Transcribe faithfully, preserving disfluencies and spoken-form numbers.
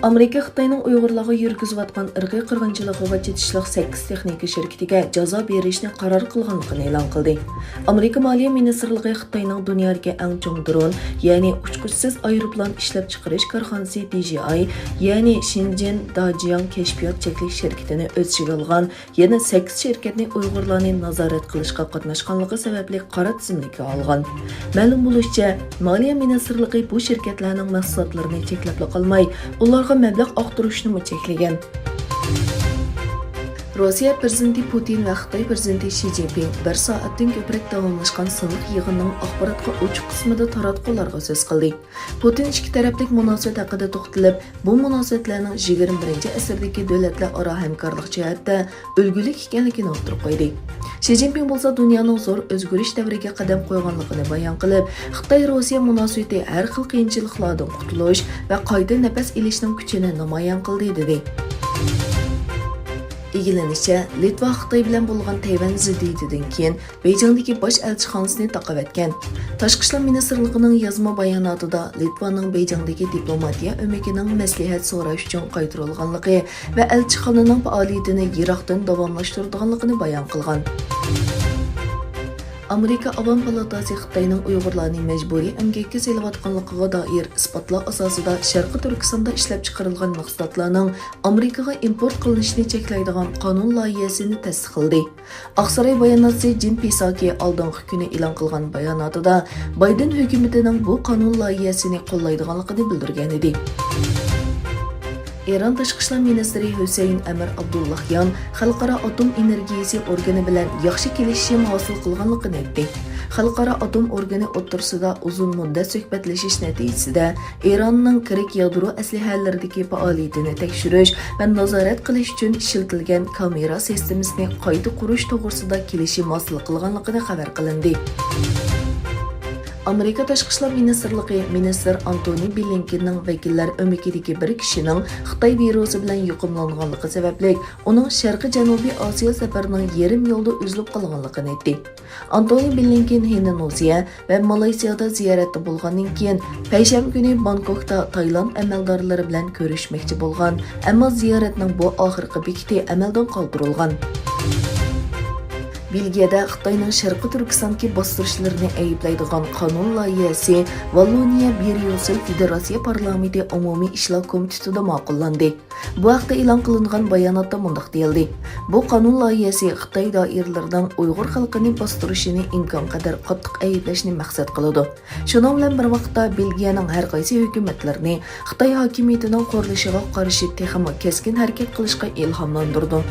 ئامېرىكا خىتاينىڭ ئۇيغۇرلارغا يۈرگۈزۈۋاتقان ئىرقىي قىرغىنچىلىقىغا چېتىشلىق سەككىز تېخنىكا شىركىتىگە جازا بېرىشنى قارار قىلغانلىقىنى ئېلان قىلدى. ئامېرىكا مالىيە مىنىستىرلىقى خىتاينىڭ دۇنيادىكى ئەڭ چوڭ درون، يەنى ئۇچقۇچىسىز ئايروپىلان ئىشلەپچىقىرىش كارخانىسى دى جى ئاي، يەنى شېنجېن داجياڭ كەشپىيات چەكلىك شىركىتىنى ئۆز ئىچىگە ئالغان يەنە سەككىز شىركەتنى ئۇيغۇرلارنى نازارەت قىلىشقا قاتناشقانلىقى سەۋەبلىك قارا تىزىملىككە ئالغان. مەلۇم بولۇشىچە، مالىيە مىنىستىرلىقى بۇ شىركەتلەرنىڭ مەھسۇلاتلىرىنى چەكلەپلا قالماي، ئۇلارغا مەبلەغ ئاقتۇرۇشنىمۇ چەكلىگەن. روسىيە پىرېزىدېنتى پۇتىن ۋە خىتاي پىرېزىدېنتى شى جىنپىڭ بىر سائەتتىن كۆپرەك داۋاملاشقان سىنلىق يىغىنىنىڭ ئاخباراتقا ئوچۇق قىسمىدا تاراتقۇلارغا سۆز قىلدى. پۇتىن ئىككى تەرەپلىك مۇناسىۋەت ھەققىدە توختىلىپ، بۇ مۇناسىۋەتلەرنىڭ يىگىرمە بىرىنچى ئەسىردىكى دۆلەتلەر ئارا ھەمكارلىق جەھەتتە ئۈلگىلىك ئىكەنلىكىنى ئوتتۇرىغا قويدى. شى جىنپىڭ بولسا دۇنيانىڭ زور ئۆزگىرىش دەۋرىگە قەدەم قويغانلىقىنى بايان قىلىپ، خىتاي-روسىيە مۇناسىۋىتى ھەر خىل قىيىنچىلىقلاردىن قۇتۇلۇش ۋە قايتا نەپەس ئېلىشنىڭ كۈچىنى نامايان قىلدى، دېدى. ئىگىلىنىشىچە، لىتۋا خىتاي بىلەن بولغان تەيۋەن زىددىيىتىدىن كېيىن، بېيجىڭدىكى باش ئەلچىخانىسىنى تاقىۋەتكەن. تاشقى ئىشلار مىنىستىرلىقىنىڭ يازما باياناتىدا لىتۋانىڭ بېيجىڭدىكى دىپلوماتىيە ئۆمىكىنىڭ مەسلىھەت سوراش ئۈچۈن قايتۇرۇلغانلىقى ۋە ئەلچىخانىنىڭ پائالىيىتىنى يىراقتىن داۋاملاشتۇرىدىغانلىقىنى بايان قىلغان. ئامېرىكا ئاۋام پالاتاسى خىتاينىڭ ئۇيغۇرلارنى مەجبۇرىي ئەمگەككە سېلىۋاتقانلىقىغا دائىر ئىسپاتلار ئاساسىدا شەرقىي تۈركىستاندا ئىشلەپچىقىرىلغان مەھسۇلاتلارنىڭ ئامېرىكىغا ئىمپورت قىلىنىشىنى چەكلەيدىغان قانۇن لايىھەسىنى تەستىقلىدى. ئاقساراي باياناتچىسى جېن پىساكى ئالدىنقى كۈنى ئېلان قىلغان باياناتىدا، بايدېن ھۆكۈمىتىنىڭ بۇ قانۇن لايىھەسىنى قوللايدىغانلىقىنى بىلدۈرگەنىدى. ئىران تاشقى ئىشلار مىنىستىرى ھۈسەيىن ئەمىر ئابدۇللاھيان خەلقئارا ئاتوم ئېنېرگىيىسى ئورگىنى بىلەن ياخشى كېلىشىم ھاسىل قىلغانلىقىنى ئېيتتى. خەلقئارا ئاتوم ئورگىنى ئوتتۇرىسىدا ئۇزۇن مۇددەت سۆھبەتلىشىش نەتىجىسىدە، ئىراننىڭ كىرىك يادرو ئەسلىھەلىرىدىكى پائالىيىتىنى تەكشۈرۈش ۋە نازارەت قىلىش ئۈچۈن ئىشلىتىلگەن كامېرا سىستېمىسىنى قايتا قۇرۇش توغرىسىدا كېلىشىم ھاسىل قىلغانلىقىنى خەۋەر قىلىندى. ئامېرىكا تاشقى ئىشلار مىنىستىرلىقى مىنىستىر ئانتونى بلىنكېننىڭ ۋەكىللەر ئۆمىكىدىكى بىر كىشىنىڭ خىتاي ۋىرۇسى بىلەن يۇقۇملانغانلىقى سەۋەبلىك، ئۇنىڭ شەرقىي جەنۇبىي ئاسىيا سەپىرىنىڭ يېرىم يولدا ئۈزۈلۈپ قالغانلىقىنى ئېيتتى. ئانتونى بلىنكېن ھىندونېزىيە ۋە مالايسىيادا زىيارەتتە بولغاندىن كېيىن، پەيشەنبە كۈنى بانكوكتا تايلاند ئەمەلدارلىرى بىلەن كۆرۈشمەكچى بولغان، ئەمما زىيارەتنىڭ بۇ ئاخىرقى بېكىتى ئەمەلدىن قالدۇرۇلغان. بېلگىيەدە خىتاينىڭ شەرقىي تۈركىستاندىكى باستۇرۇشلىرىنى ئەيىبلەيدىغان قانۇن لايىھەسى ۋاللونىيە بىريۇسېل فېدېراتسىيە پارلامېنتى ئومۇمىي ئىشلار كومىتېتىدا ماقۇللاندى. بۇ ھەقتە ئېلان قىلىنغان باياناتتا مۇنداق دېيىلدى: بۇ قانۇن لايىھەسى خىتاي دائىرىلىرىنىڭ ئۇيغۇر خەلقىنى باستۇرۇشىنى ئىمكانقەدەر قاتتىق ئەيىبلەشنى مەقسەت قىلىدۇ. شۇنىڭ بىلەن بىر ۋاقىتتا، بېلگىيەنىڭ ھەر قايسى ھۆكۈمەتلىرىنى خىتاي ھاكىمىيىتىنىڭ قۇرۇلۇشىغا قارشى تېخىمۇ كەسكىن ھەرىكەت قىلىشقا ئىلھاملاندۇرىدۇ.